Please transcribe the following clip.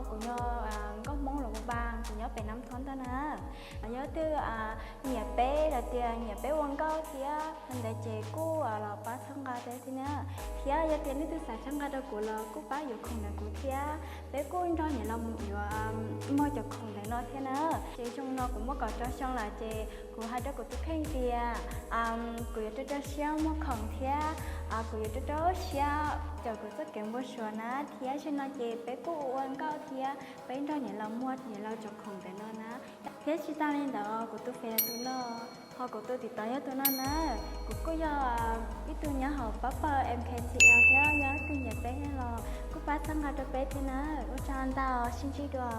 Kuv yog nkauj Hmoob Luas Paj Npas, kuv nyob pem Nam Thoob ntag na. Yog leej twg nyiam peb los tias nyiam peb ua nkauj thiab li ntawd ces kuj los pab txhawb nqa peb thiab na. Thiab yog tias leej twg xav txhawb nqa rau kuv los kuj pab yuav khoom ntawm kuv thiab, peb kuj nrog nyiam los mus yuav muag cov khoom ntawm no thiab na. Ces xyoo no kuv muaj kaum rau xyoo lawm ces kuv hais rau kuv tus kheej tias kuv yuav rau rau siab muag khoom thiab kuv yuav rau rau siab cawm kuv txoj kev npau suav na, thiab zaum no ces peb kuj ua nkauj thiab peb nrog nyiam los muag nyiam los cov khoom ntawm no na. Thiab tsis tas li ntawd kuv tus Facebook yog tus no, ho kuv tus TikTok yog tus no na. Kuv kuj yog ib tug nyob hauv pab pawg M K T L thiab, yog leej twg nyiam peb thiab los kuj pab txhawb nqa rau peb thiab na. Ua tsaug ntau, sib ntsib dua.